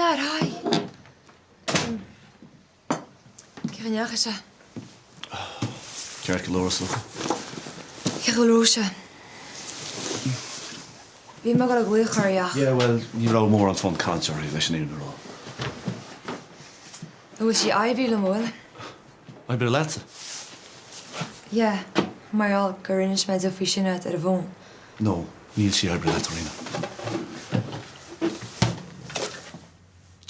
Dad, hi. Cén chaoi a ndeachaigh sé? Ceart go leor, is dócha. Cén chaoi a bhfuil Róise? Bhí mé ag dul glaoch uirthi ach. Yeah, bhuel, ní raibh mórán fonn cainte uirthi, leis an fhírinne a rá. An bhfuil sí oibre liom, an bhfuil? Oibre leatsa? Yeah, mar gheall gur inis mé di faoi Sinéad ar an bhfón. No, níl sí oibre leat, a Ríona.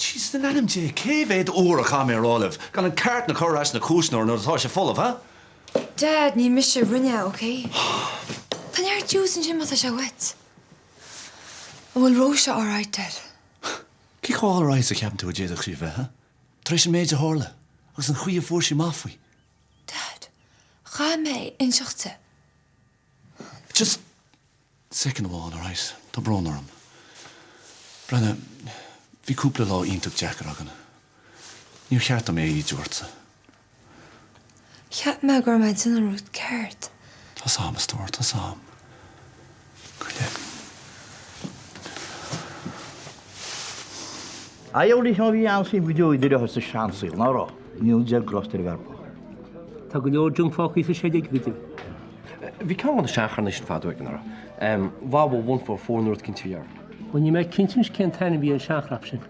Jesus, in ainm Dé, cé mhéad uair a chaithfidh mé a rá libh gan an carton a chur ar ais ina chuisneoir nuair atá sé folamh, huh? Dad, ní mise a rinne é, ok? Tá neart juice ansin má tá sé uait. An bhfuil Róise alright, Dad? Cé chomh alright is a cheapann tú a d'fhéadfadh sí a bheith, huh? Tar éis an méid a tharla, agus an chaoi a fuair sí amach faoi. Dad, chaith mé é a inseacht di. Just soicind amháin, alright? Tá brón orm. Breathnaigh, bhí cúpla lá iontach deacair againn. Níor cheart dom é a ídiú ortsa. Cheap mé go raibh mé ag déanamh an rud ceart. Tá's a'm, a stór, tá's a'm. Goile. Aghaidh a bhí an-suim go deo i dtreoir sa seansaol, ná raibh? Níl deich gcrosta ar an bhfear bocht. Tá go leor junk fágtha sa seid ag go deimhin. Bhí ceann de na seancharranna sin fadó ag an raibh. Volvo 144 nó rud eicínt a bhí air. Bhuel níl mé cinnte anois cén t-ainm a bhí ar an seanchrap sin.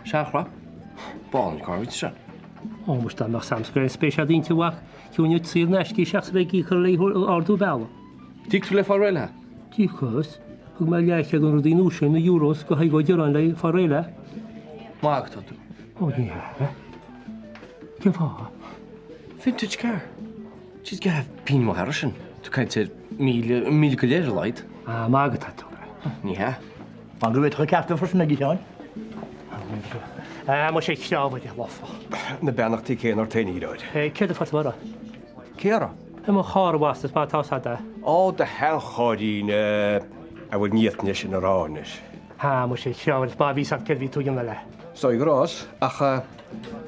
Seanchrap? B'álainn an carr a bhí ansin. Ó, muis dá mbeadh 'sam go raibh spéis a'd inti a mhac, gheobhainn uait saor in aisce í seachas a bheith ag íoc léi ardú bealaigh. D'íoc tú le fáil réidh léi? D'íocas. Thug mé leathcheann de na rudaí nua sin, na euros, do Thadhg Ó Direáin le fáil réidh léi. Maith atá tú. Ó, ní hea. Cén fáth? Vintage car. Jeez, gheofá pingin mhaith air sin. Tú ag caint ar 1,000, 1,000 go leith ar a laghad. Ah, maith atá tú. Ní hea. Fan go bhféadfadh ceart a freisin ag Sheáin. Ah, muise ag creabhair, a lofa. Na beannachtaí céanna ort féin, a dheartháir. Céard a fuair tú orthu? Cé orthu? I mo charr abhus, is maith atá 's a'd é. Ó, do sheanchairrín, a bhfuil ní fhéadfainn é sin a rá anois. Ah, muise a chreabhair, is maith a bhí 's a'd céard a bhí tú a dhéanamh leis. Is dóigh go rabhas, ach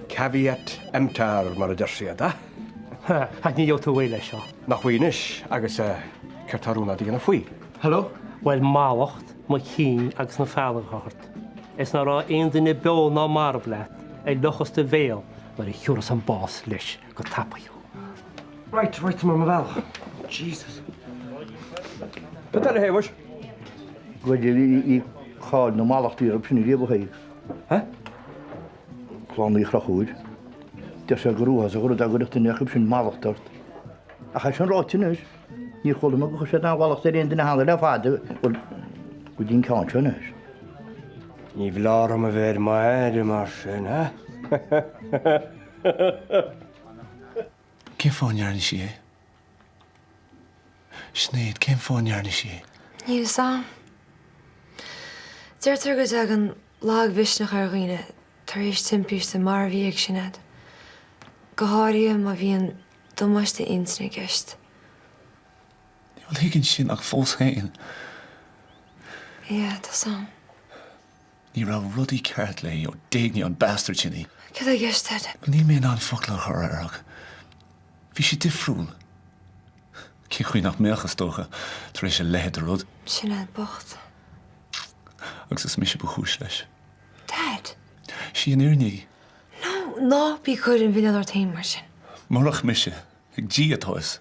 caveat emptor, mar a deir siad, a? Ach ní gheobhaidh tú réidh leis seo. Nach bhfaighidh anois, agus céard tá rún a'd a dhéanamh faoi? Hello? Bhuel, mallacht mo chinn agus na fearúil atá ort, is ná raibh aon duine beo ná marbh leat a fhliuchfas do bhéal nuair a thiúrfas an bás leis go tapaidh thú. Right, right, tá mé ar mo bhealach. Jesus. Cad eile a Shéamais? Goidé bhí cáil na mallachtaí orthu sin riamh a Thaidhg. Huh? Clann Uí Chonchúir. Deir sé gur uafásach an rud é go gcuirfeadh duine acu sin mallacht ort. Ach é sin ráite anois, níor chuala mé gur chuir siad aon mhallacht ar aon duine cheana le fada, bhuel, go dtí an ceann seo anois. Ní foláir dom a bheith ar m'aire mar sin, huh? Cén fáth a ndearna sí é? Sinéad, cén fáth a ndearna sí é? Níl fhios a'm. Deirtear go dtagann lagmhisneach ar dhaoine tar éis timpiste mar a bhí ag Sinéad, go háirithe má bhíonn damáiste intinne i gceist. Bhuel, thuigfinn sin ach fós féin. Yeah, tá's a'm. Ní raibh rudaí ceart léi ó d'éignigh an bastard sin í. Céard atá i gceist agat? Bhuel, níl mé in ann focla a chur air ach bhí sí difriúil. Cén chaoi nach mbeadh, is dócha, tar éis a leithéid de rud? Sinéad bocht. Agus is mise ba chúis leis. Dad! Sí an fhírinne í. No, ná bí ag cur an mhilleán ort féin mar sin. Murach mise, ag Dia atá fhios,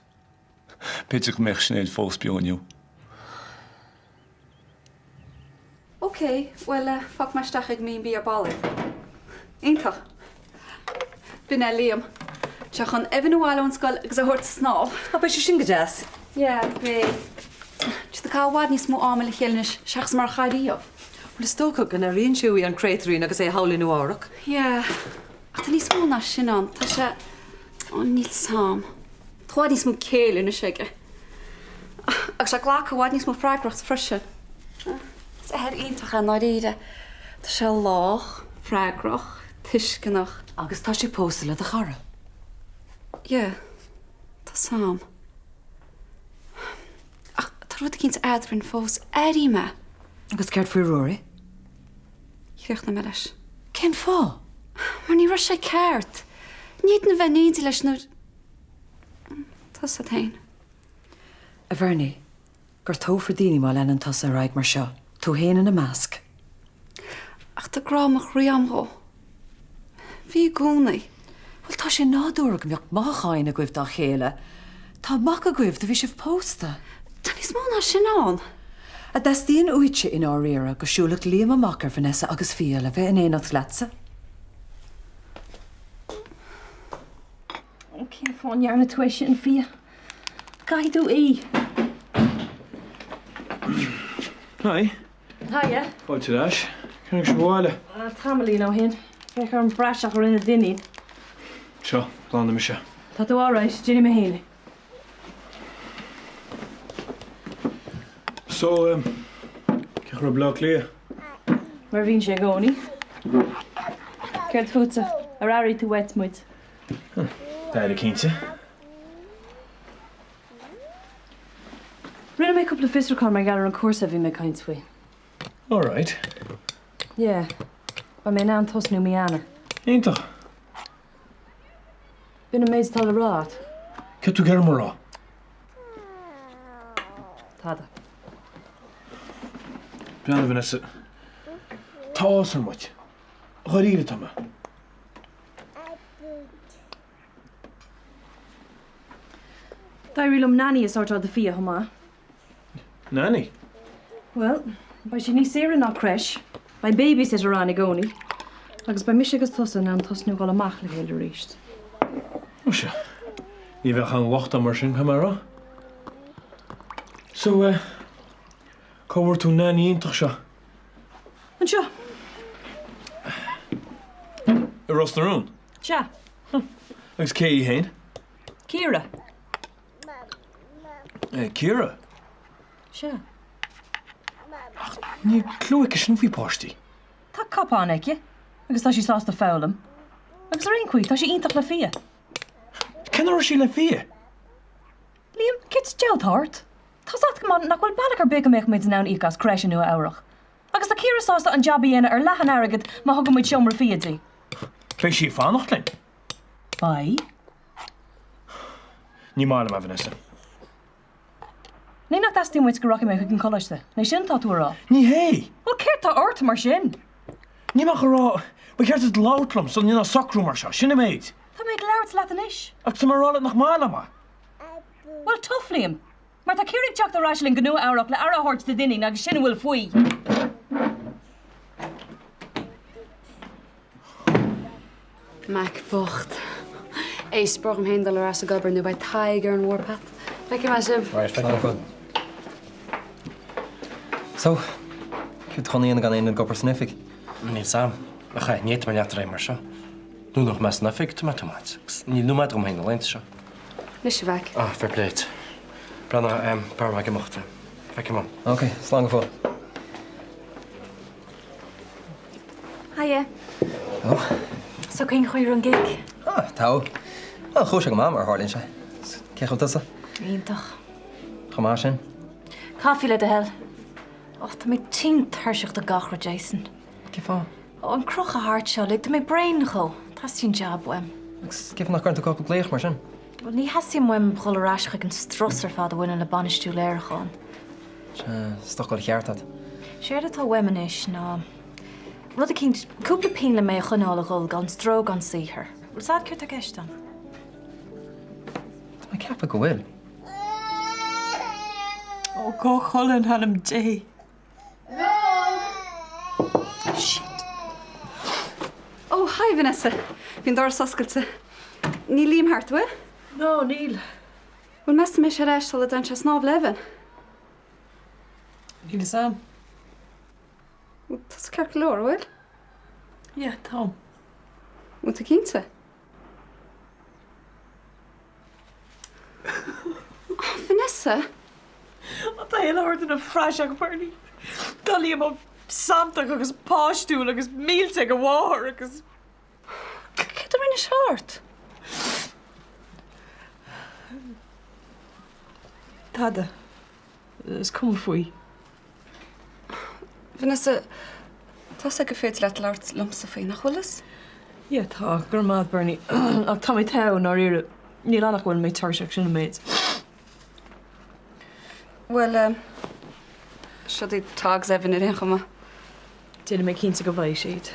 b'fhéidir go mbeadh Sinéad fós beo inniu. Ok, bhuel, fágfaidh mé isteach ag Mín Bia ar ball é. Iontach. B'in é Liam. Tá sé chun Evan abhaile ón scoil agus a thabhairt ag snámh. Á, beidh sé sin go deas. Yeah, beidh. Tá siad ag caitheamh i bhfad níos mó ama le chéile anois seachas mar a chaith riamh. Bhuel, is dócha go n-airíonn sé uaidh an créatúirín agus é thall i Nua Eabhrac. Yeah, ach tá níos mó ná sin ann. Tá sé, ó, níl 'fhios a'm. Tá i bhfad níos mó céille anois aige. Agus ag glacadh i bhfad níos mó freagracht freisin. Is athair iontach é i ndáiríre. Tá sé lách, freagrach, tuisceanach. Agus tá sé pósta le do chara. Yeah, tá 's a'm. Ach tá rud eicínt eadrainn fós, airím é. Agus céard faoi Ruairí? Chríochnaigh mé leis. Cén fáth? Mar ní raibh sé ceart. Ní fhéadfainn a bheith in éindí leis nuair. Tá 's agat féin. A Bhernie, gortófar daoine má leanann tusa ar aghaidh mar seo, tú féin ina measc. Ach. Ach tá grá mo chroí a'm dhó. Bhí i gcónaí. Bhuel, tá sé nádúrtha go mbeadh mothúcháin agaibh dá chéile. Tá mac agaibh, do bhí sibh pósta. Tá níos mó ná sin ann. An dteastaíonn uaitse i ndáiríre go siúlfadh Liam amach ar Vanessa agus Fia le bheith in éineacht leatsa? Ó, cén fáth a ndearna tú é sin, Fia? Caithfidh tú í. Hi. Hiya. Fáilte ar ais. Cén uair a tháinig sibh abhaile? Tamaillín ó shin. Féach ar an bpraiseach a rinne Dinín. Seo, glanfaidh mise. Tá tú alright, déanfaidh mé féin é. So, cén chaoi a raibh Bleá Cliath? Mar a bhíonn sé i gcónaí. Céard fútsa? Ar airigh tú uait muid? D'airigh cinnte. Rinne mé cúpla fiosrúchán mar gheall ar an cúrsa a bhí mé ag caint faoi. Alright. Yeah. Beidh mé in ann tosnú mí Eanáir. Iontach. B'in an méid atá le rá agat. Céard tú ag iarraidh a rá? Tada. Breathnaigh Vanessa. Tá áthas orm duit. Dháiríre atá mé. D'éirigh liom nanny a shórtáil do Fia chomh maith. Nanny? Bhuel, beidh sé níos saoire ná creche, beidh babysitter ann i gcónaí, agus beidh mise agus tusa in ann tosnú dhul amach le chéile arís. Ó sea, ní bheadh aon locht ann mar sin, caithfidh mé a rá. So, eh, cá bhfuair tú an nanny iontach seo? Anseo. I Ros na Rún? Sea. Agus cé í féin? Ciara. Ciara? Sea. Ach níl clue aici sin faoi páistí. Tá cupán aici agus tá sí sásta foghlaim. Agus ar aon chaoi, tá sí iontach le Fia. Cén uair a raibh sí le Fia? Liam, céard sa diabhal atá ort? Tá's agat go maith nach bhfuil bealach ar bith go mbeadh muid in ann íoc as creche i Nua Eabhrach. Agus tá Ciara sásta an jab a dhéanamh ar leath an airgid má thugann muid seomra Fia di. Beidh sí ag fanacht linn? Beidh. Ní maith liom é, Vanessa. Ní nach dteastaíonn uait go rachaidh mé chuig an choláiste, an é sin atá tú a rá? Ní hé! Bhuel, céard tá ort, mar sin? Níl mé ach ag rá, ba cheart duit labhairt liom sula ndéanfá socrú mar seo, sin an méid. Tá mé ag labhairt leat anois. Ach tá mé ag rá leat nach maith liom é. Bhuel, tough, Liam. Mar tá Ciara ag teacht ar ais linn go Nua Eabhrac le aire a thabhairt do Dhinín agus sin a bhfuil faoi. Mac bocht. Éist, ba chóir dom féin dul ar ais ag obair nó beidh Tadhg ar an warpath. Feicfidh mé sibh. Right, feicfidh mé. So, céard atá chun a dhéanamh gan aon ag obair san oifig? Níl 'fhios a'm. Ach eh, ní fhéadfaidh mé leat ar aghaidh mar seo. Nuair nach mbeidh san oifig, tá mé too much. Agus níl nóiméad agam féin na laethanta seo. Anois a mhac. Ah, fair play duit. Breathnaigh, b'fhearr mé ag imeacht. Feicfidh mé. Ok, slán go fóill. Hiya. Hello. So cén chaoi a raibh an gig? Ah, togha. Bhuel, chuaigh sé go maith mar a tharlaíonn sé. Cén chaoi a bhfuil tusa? Iontach. Chomh maith sin. Caife le do thoil. Oh, tá mé tinn tuirseach de gach rud, Jason. Cén fáth? Ó, an crochadh thart seo uilig, tá mé bréan dhó. Teastaíonn jab uaim. Agus cén fáth nach gcuireann tú cúpla glaoch mar sin? Bhuel, ní theastaíonn uaim dhul ar ais chuig an strus ar fad a bhaineann le bainistiú léiriúcháin. Sea, is dócha go bhfuil an ceart agat. Séard atá uaim anois ná rud eicínt, cúpla pingin le mé a choinneáil a dhul gan stró gan saothar. Bhfuil 's a'd céard tá i gceist a'm? Tá mé ag ceapadh go bhfuil. Ó, gabh a chodladh in ainm Dé. Shit. Oh, hi Vanessa. Bhí an doras oscailte. Níl Liam thart, an bhfuil? No, níl. Bhuel, meas tú an mbeidh sé ar ais sula dtéann sé ag snámh le Evan? Níl fhios a'm. Bhuel, tá tú ceart go leor, an bhfuil? Yeah, táim. Bhfuil tú cinnte? Oh, Vanessa! What the hell ort ina phraiseach, Bernie? Tá Liam chomh santach agus páistiúil agus millte ag a mháthair agus. Céard a rinne sé ort? Tada. Is cuma faoi. Vanessa, tá 's agat gur féidir leat labhairt liomsa faoi, nach bhfuil 'fhios? Yeah, tá, go raibh maith agat, Bernie. Ach tá mé togha, i ndáiríre. Níl ann ach go bhfuil mé tuirseach, sin an méid. Bhuel, eh, siod iad togs Evan ar aon chuma. Déanfaidh mé cinnte go bhfaighidh siad.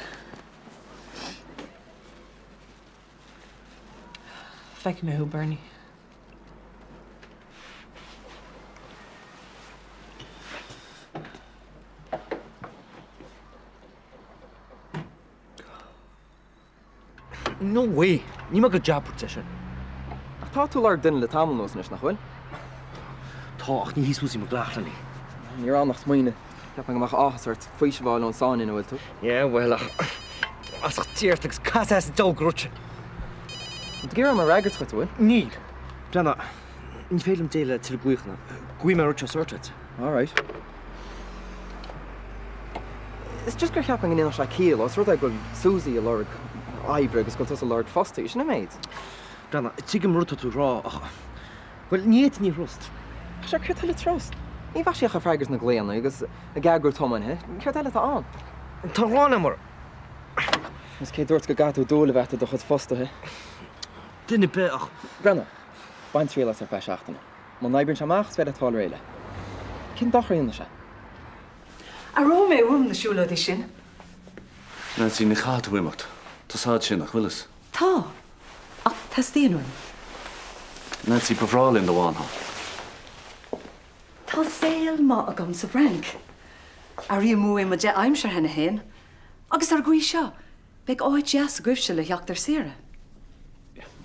Feicfidh mé thú, Bernie. No way! Níl mé ag goil jab a thabhairt é sin. Ach tá tú ag lorg duine le tamall anuas anois, nach bhfuil? Tá, ach ní hí Susie McLaughlin í. Ní raibh ann ach smaoineamh. Cheapfainn go mbeadh áthas ort faoiseamh a fháil ón sáinn ina bhfuil tú. Yeah, bhuel, ach as déart agus cas as an diabhal go rud sin. Tá tú ag iarraidh orm a fhreagairt dhuit, an bhfuil? Níl. Breathnaigh, ní féidir liom déileáil le tuilleadh glaochanna. Go bhfaighidh mé an rud seo sorted. Alright. Is just gur cheap mé go ndéanfadh sé ciall, os rud é go bhfuil Susie ag lorg oibre agus go bhfuil tusa ag lorg fostaí, sin an méid. Breathnaigh, tuigim an rud atá tú ag rá ach, bhuel, ní fhéadfainn í a thrust. Ach sure, céard tá le trust? Ní bheadh sí ach ag freagairt na glaonna agus ag eagrú tiomáinthe, céard eile atá ann? Tá a lán mar. Agus cé dúirt go gcaithfidh tú dúil a bheith i do chuid fostaithe? Duine ar bith ach. Breathnaigh, bain triail as ar feadh seachtaine. Muna n-oibríonn sé amach, is féidir leat fáil réidh léi. Cén dochar a dhéanfaidh sé? Aireoidh mé uaim na siúlóidí sin. Nancy, ní chaithfidh tú imeacht. Tá 's a'd sin, nach bhfuil 'fhios? Tá, ach teastaíonn uaim. Nancy, ba bhreá linn dá bhfanfá. Tá saol maith agam sa bhFrainc. Airím uaim mo dea aimsir cheana féin. Agus ar an gcaoi seo, Beidh áit dheas agaibhse le theacht ar saoire.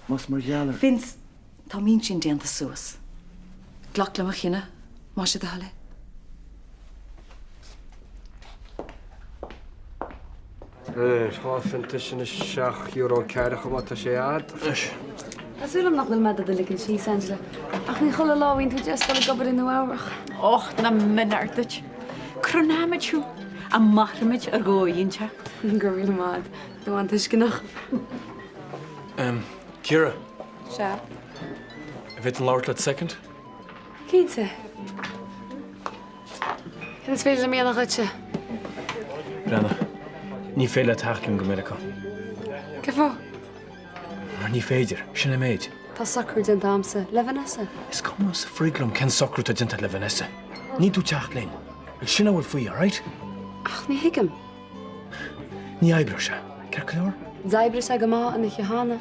Más mar gheall ar. Vince, tá m'intinn déanta suas. Glac le mo chinneadh, más é do thoil é. Dhá phionta sin €7 ceathracha má tá sé a'd. Tá súil agam nach bhfuil mé do do ligean síos, Angela, ach ní chuile lá a bhíonn tú deis dul ag obair i Nua Eabhrach. Och, nach mionneart duit. Cronaimid thú, a maithrimid ar dhóigh inteacht. Go raibh míle maith agat, tú an-tuisceanach. Em, Ciara. Sea? An bhféadfainn labhairt leat soicind? Cinnte. Cad is féidir liom a dhéanamh dhuitse? Breathnaigh, ní féidir leat teacht liom go Meiriceá. Cén fáth? Mar ní féidir, sin an méid. Tá socrú déanta a'msa le Vanessa. Is cuma sa frig liom cén socrú atá déanta le Vanessa. Níl tú teacht linn. Agus sin a bhfuil faoi, alright? Ach ní thuigim. Ní oibreoidh sé, ceart go leor? D'oibrigh sé go maith an oíche cheana.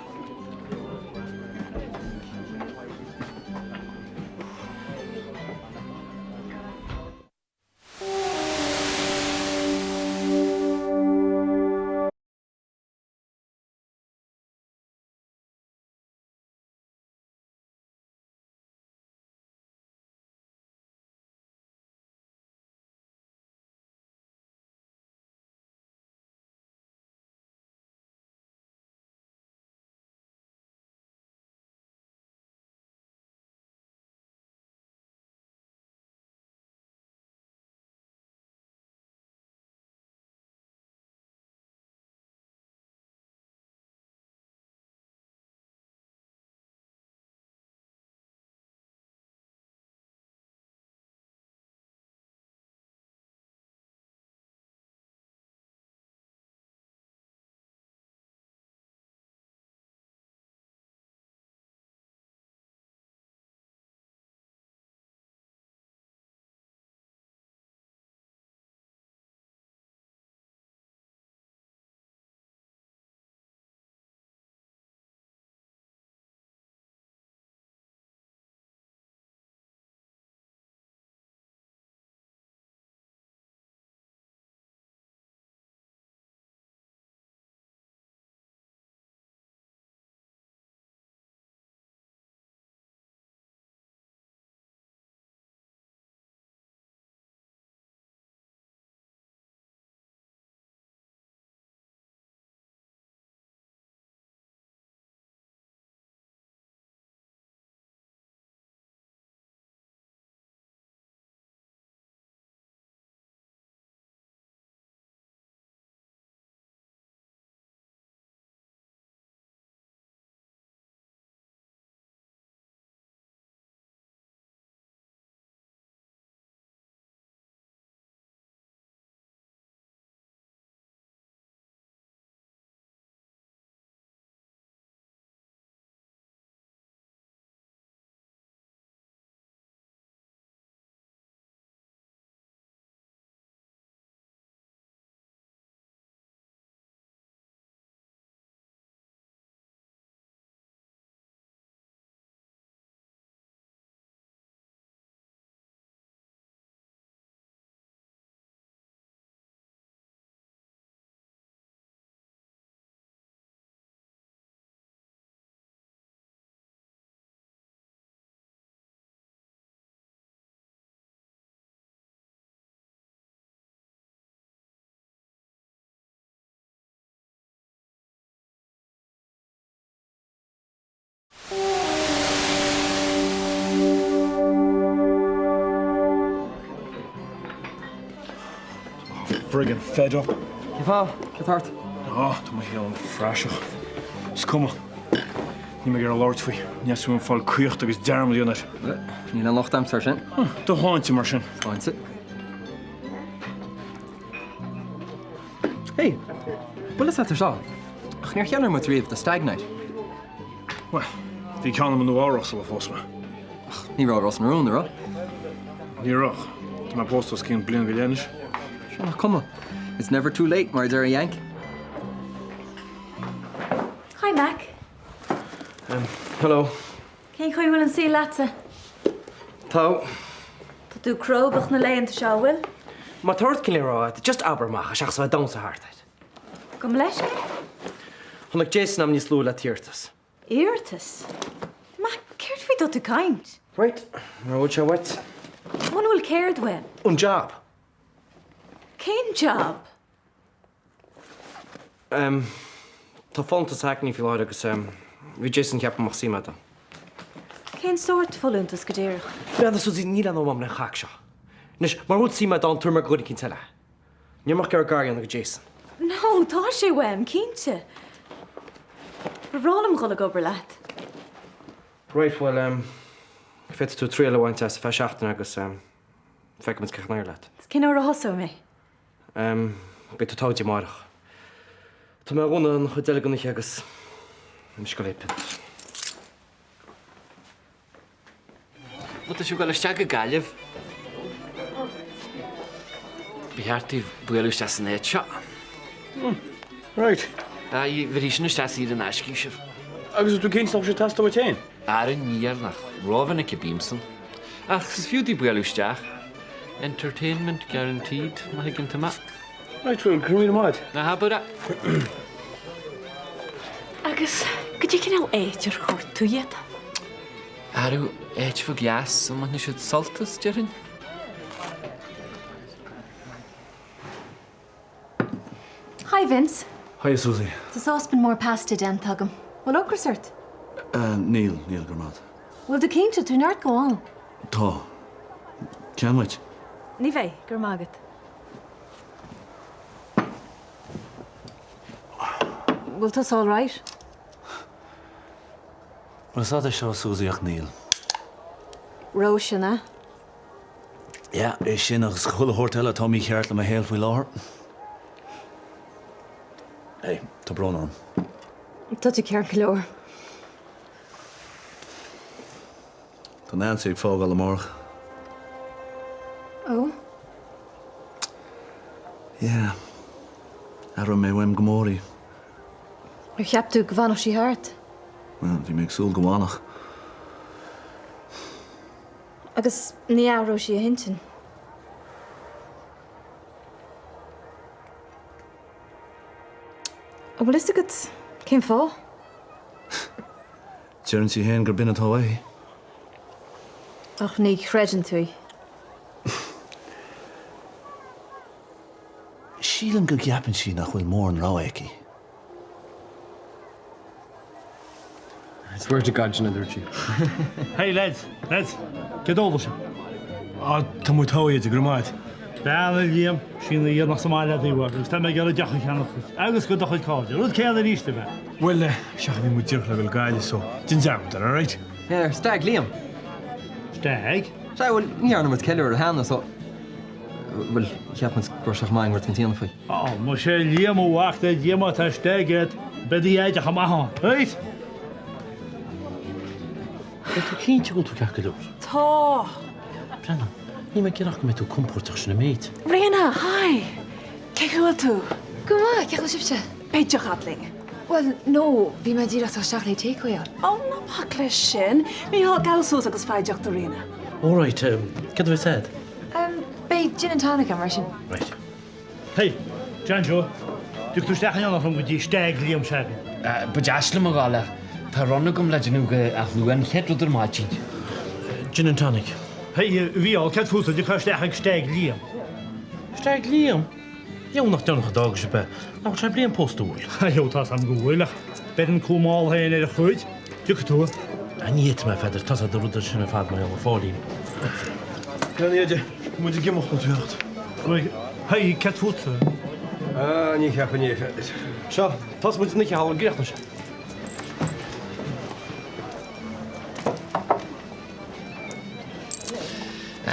Friggin' fed up. Cén fáth? Cad tá ort? Á, tá mo shaol an-phraiseach. Is cuma. Níl mé ag iarraidh labhairt faoi. Neosfaidh mé fáil caochta agus dearmad a dhéanamh air. Níl aon locht a'msa air sin. Do shláinte mar sin. Sláinte. Hey, bhfuil fhios a'd seo? Ach níor cheiliúir muid riamh do Stag Night. Bhuel, bhí ceann a'm i Nua Eabhrach sula phós mé. Ach ní raibh i Ros na Rún, an raibh? Ní raibh. Tá mé pósta os cionn bliain go leith anois. Sure, nach cuma. It's never too late, mar a deir an Yank. Hi Mac. Um, hello. Cén chaoi a bhfuil an saol leatsa? Tá. Tá tú crógach na laethanta seo, an bhfuil? Má tá rud éicint le rá agat, just abair amach é seachas a bheith ag damhsa thart air. Gabh mo leithscéal? Chonaic Jason am níos luaithe le t'iarratas. Iarratas? Mac, céard faoi atá tú ag caint? Right, mura bhfuil sé uait. Muna bhfuil céard uaim? An job. Cén job? Em, tá folúntas Hackney faoi láthair agus, em, bhí Jason ag ceapadh go mbeadh suim agat ann. Cén sórt folúntas go díreach? Breathnaigh Suzy, níl aon am agam le chac seo. Anois, mura bhfuil suim agat ann, tabharfaidh mé do dhuine eicínt eile é. Níl mé ach ag iarraidh gar a dhéanamh do Jason. No, tá sé uaim, cinnte. Ba bhreá liom dhul ag obair leat. Right, bhuel, em, féadfaidh tú triail a bhaint as ar feadh seachtaine agus, em, feicfimid cén chaoi a n-éireoidh leat. Cén uair a thosóidh mé? Em, beidh tú togha amárach. Tá mé a dhúnadh an chuid eile den oíche agus anois go léip. Má tá sibh ag dul isteach go Gaillimh, ba cheart daoibh bualadh isteach san áit seo. Right. Aye, bhéarfaidh sin isteach saor in aisce sibh. Agus is tú cinnte nach bhfuil sé ag teastáil uait féin? Ara ní nach rómhinic a bímsan. Ach is fiú daoibh bualadh isteach. Entertainment guaranteed, má thuigeann tú mé. Right, bhuel, go raibh míle maith. Ná habair é. Agus goidé cineál áit ar chuir tú iad? Arú, áit bheag dheas a mbainfidh siad sult as, déarfainn. Hi Vince. Hiya Suzy. Tá sáspan mór pasta déanta agam. Bhfuil ocras ort? Níl, níl, go raibh maith. Bhfuil tú cinnte? Tá neart go ann. Tá. Ceann uait? Ní bheidh, go raibh maith agat. Bhfuil tusa all right? Bhuel, is fada seo, Suzy, ach níl. Róise, an ea? Yeah, é sin agus chuile shórt eile atá mícheart le mo shaol faoi láthair. Hey, tá brón orm. Tá tú ceart go leor. Tá Nancy ag fágáil amárach. Ó? Yeah. Aireoidh mé uaim go mór í. Ar cheap tú go bhfanfadh sí thart? Bhuel, bhí mé ag súil go bhfanfadh. Agus ní athróidh sí a hintinn. An bhfuil fhios agat cén fáth? Deireann sí féin gur b'in atá uaithi. Ach ní chreideann tú í. Sílim go gceapann sí nach bhfuil mórán rogha aici. Swear to God sin a dúirt sí. Hey lads, lads, céard ólfaidh sibh? Á, tá muid togha, go raibh maith. Breathnaigh Liam, sin í nach sa mbaile a bhí agus tá mé ag iarraidh deoch a cheannach duit agus do do chuid cairde, rud céanna arís a bheith. Bhuel, seachas bhí muid díreach le dul Gaillimh so déan dearmad air, alright? Here, stag Liam. Stag? Sea, bhuel, ní dhearna muid ceiliúradh cheana so Bhuel, cheap muid go raibh sé chomh maith rud éicint a dhéanamh faoi. Á, muise Liam a mhac le Dia má tá stag agat, beidh do dhaid chomh maith ann, right? Bhfuil tú cinnte go bhfuil tú ceart go leor? Tá. Breathnaigh, níl mé ag iarraidh go mbeidh tú compordach sin an méid. Ríona, hi! Cén chaoi a bhfuil tú? Go maith, cén chaoi a bhfuil sibhse? Beidh deoch a'd linn. Bhuel, no, bhí mé díreach ag dul isteach le takeaway a fháil. Ó, ná bac leis sin. Mícheál, gabh suas agus faigh deoch do Ríona. All right, céard a bheas a'd? Beidh gin and tonic agam mar sin. Right. Hey, John Joe, dtiocfaidh tú isteach in éineacht liom go dtí stag Liam s'againn? Ba deas liom a ghabháil ach tá run agam le déanamh go Áth Luain an chéad rud ar maidin. Gin and tonic. Hey, a Mhícheál, céard fútsa, dtiocfá isteach ag stag Liam? Stag Liam? Dheamhan nach deireanach a d'fhága sibh é. Nach bhfuil sé bliain pósta an bhfuil? Ó, tá's a'm go bhfuil, ach beireann cú mála féin ar a chuid. Dtiocfaidh tú? Ah, ní fhéadfaidh mé, Pheadair, tá's a'd na rudaí sin ar fad mar gheall ar Phóilín. Cén fhaid muid ag imeacht nó teacht? Hey, céard fútsa? Ah, ní cheapfainn é, a Pheadair. Seo, tosóidh muid an oíche thall an gcríochnaigh sé.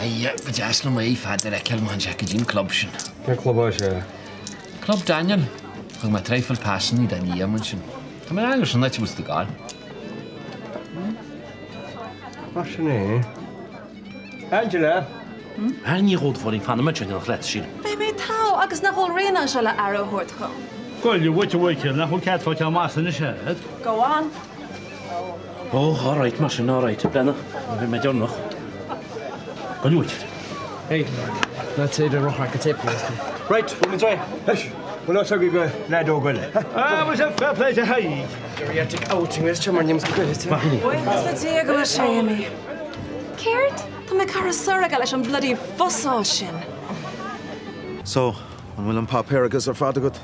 Aye, ba deas liom aghaidh Pheadair a fheiceáil má théann sé go dtí an club sin. Cén club é seo? Club Daniel. Thug mé traidhfil pasannaí do Liam ansin. Tá mé ag sin áit a bhfuil tú ag gabháil. Mar sin é. Angela! Ar ní dhód fóirín fan an sin an chleat sin. Beidh mé togha agus nach bhfuil Ríona anseo le aire a thabhairt dhom. Goile uait a Mhichíl, nach bhfuil cead faighte amach anois agat? Go on. Ó, alright mar sin, alright, a Brenna, bhí mé deireanach. Goile uait. Hey, ná téigh ar rochraic go teip Right, bhfuil muid réidh? Anois, bhfuil fhios agaibh go leaid óg eile? Ah, bhfuil sé fair play to Thaidhg. Geriatric outing is mar nimh go gcuirfidh. Buíochas le Dia go bhfuil sé imithe. Céard? Tá mé curtha soir aige leis an bloody fusáil sin. So, an bhfuil an páipéarachas ar fad agat?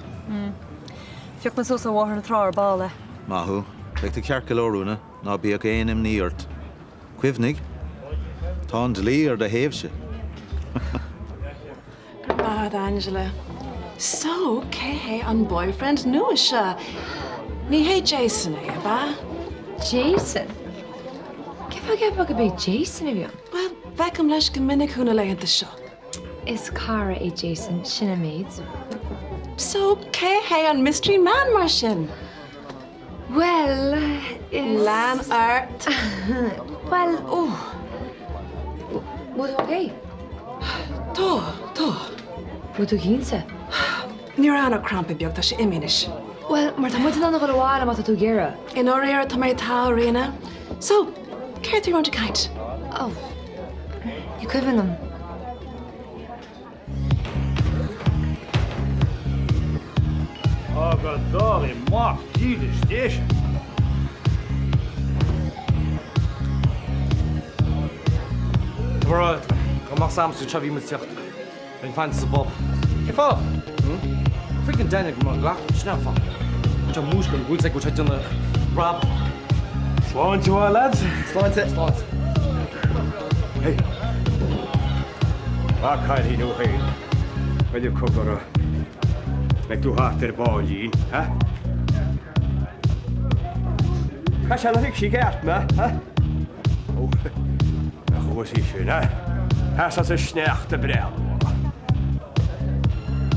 Phioc mé suas ó Bhóthar na Trá ar ball é. Maith thú. Beidh tú ceart go leor, Úna. Ná bíodh aon imní ort. Cuimhnigh, tá an dlí ar do thaobhsa. Go raibh maith agat, Angela. So, cé hé an boyfriend nua seo? Ní hé Jason é, ab ea? Jason? Cén fáth a gceapfá gurb é Jason a bhí ann? Bhuel, feicim leis go minic thú na laethanta seo. Is cara é Jason, sin an méid. So, cé hé an mystery man mar sin? Bhuel, is. Lean ort! Bhuel, ó. Bhfuil tú ok? Tá, tá. Bhfuil tú cinnte? Ní raibh ann ach crampa beag, tá sé imithe anois. Bhuel, mar tá muid in ann a dhul abhaile má tá tú ag iarraidh. I ndáiríre, tá mé togha, a Ríona. So, céard a bhí muid ag caint? Ó, ní cuimhin liom. Á go dtarlaí mac dílis Dé sin! Tá mé rá, go mbeadh Samson seo bhí muid teacht. Bheinn fanta sa bpub. Cén fáth? Freaking Daniel go mbeadh gach sin an fáth. Tá múisc an bhfuil sé go bhfuil sé ag déanamh brabach. Sláinte mhaith lads. Sláinte. Sláinte. Hey. A chailín thú féin. Bhfuil cogar Beidh tú thart ar baillín, ha? Cá sé na thuig sí ceart mé, ha? Ó, nach bhfuil sí sin, ha? Theas as a sneachta breá.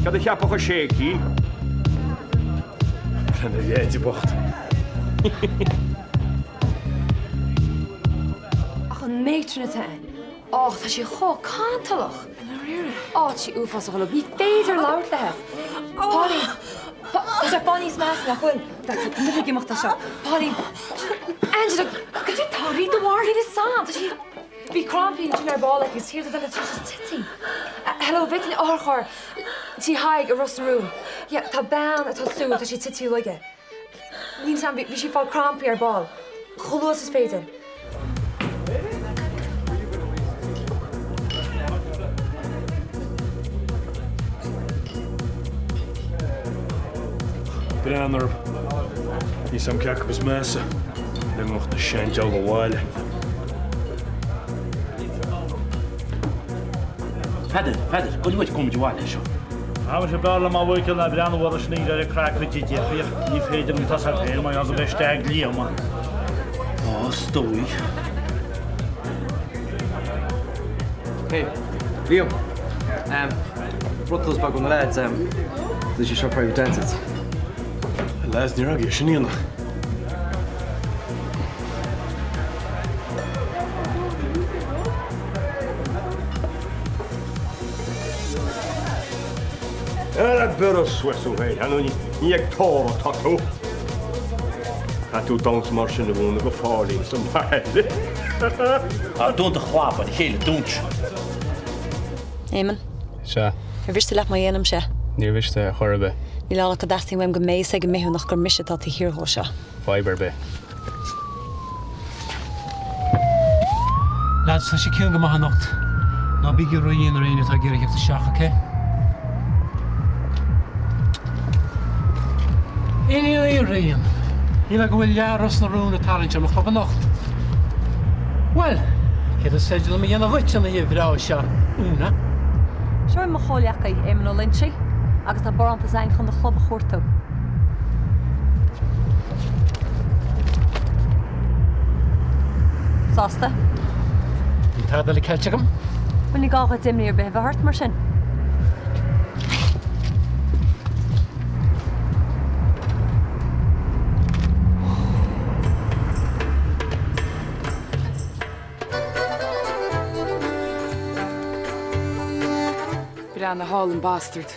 Cad a cheapfadh an séicín? Lena leide bocht. Ach an matron atá ann, och, tá sí chomh cantalach! I ndáiríre? Á, tá sí uafásach uilig, ní féidir labhairt léi! Pauline! Tá sé fá níos measa, nach bhfuil? Tá muid ag imeacht as seo. Pauline! Angela, cad é tá rí do mharthaí le sam? Tá sí. Bhí crampaí ansin ar ball aici agus shíl duine tar éis titim. Hello, bhféadfainn otharcharr tí Thaidhg i Ros na Rún. Yeah, tá bean atá súil, tá sí tite laige. Níl 's a'm, bhí sí ag fáil crampaí ar ball. Chomh luath is féidir. Breathnaigh orthu. Níl 's a'm cé acu is measa, le nguth na seandeabhal abhaile. Peadar, Peadar, goil uait gabhfaidh muid abhaile as seo. Tá mise b'fhearr liom a bhuaicil ná breathnú orthu sin ag iarraidh craic a d'fhéadfaí. Ní féidir liom tosach féin mar gheall go mbeidh isteach ag Liam. Á, is dóigh. Hey, Liam. Um, bronntanas beag ó na lads, um, this is your private dances. Lads, ní raibh sin ionadh. Ara beireadh suas thú féin, nó ní ag tórramh atá tú. Caithfidh tú damhsa mar sin a mhúineadh do Phauline sa mbaile. Á, dún do chlab ar a chéile, dúnse. Éamonn. Sea. Ar mhiste leat má dhéanaimse é? Níor mhiste ar chor ar bith. Níl ann ach go dteastaíonn uaim go mbeidh fhios ag an mbithiúnach gur mise atá taobh thiar dhó seo. Fadhb ar bith. Lads, tá sé ciúin go maith anocht. Ná bígí ródhian ar éinne atá ag iarraidh theacht isteach, ok? Iníon Uí Riain, Shílfeá go bhfuil leath Ros na Rún ag tarraingt ar mo chlub anocht. Bhuel, céard is féidir liom a dhéanamh dhuit an oíche bhreá seo, Úna? Seo é mo chomhleacaí, Éamonn Ó Loinsigh, agus tá barántas againn chun do chlub a chuartú. Sásta? Níl tada eile ceilte agam. Bhuel, ní gá dhuit imní ar bith a bheith ort mar sin. Breathnaigh thall an bastard.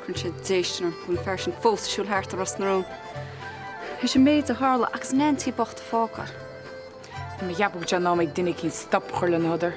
Cuireann sé déistin orm go bhfuil an fear sin fós ag siúl thart i Ros na Rún. Théis an méid a tharla agus Nancy bocht a fágáil. Tá mé ag ceapadh go bhfuil sé in am ag duine eicínt stop a chur lena shodar.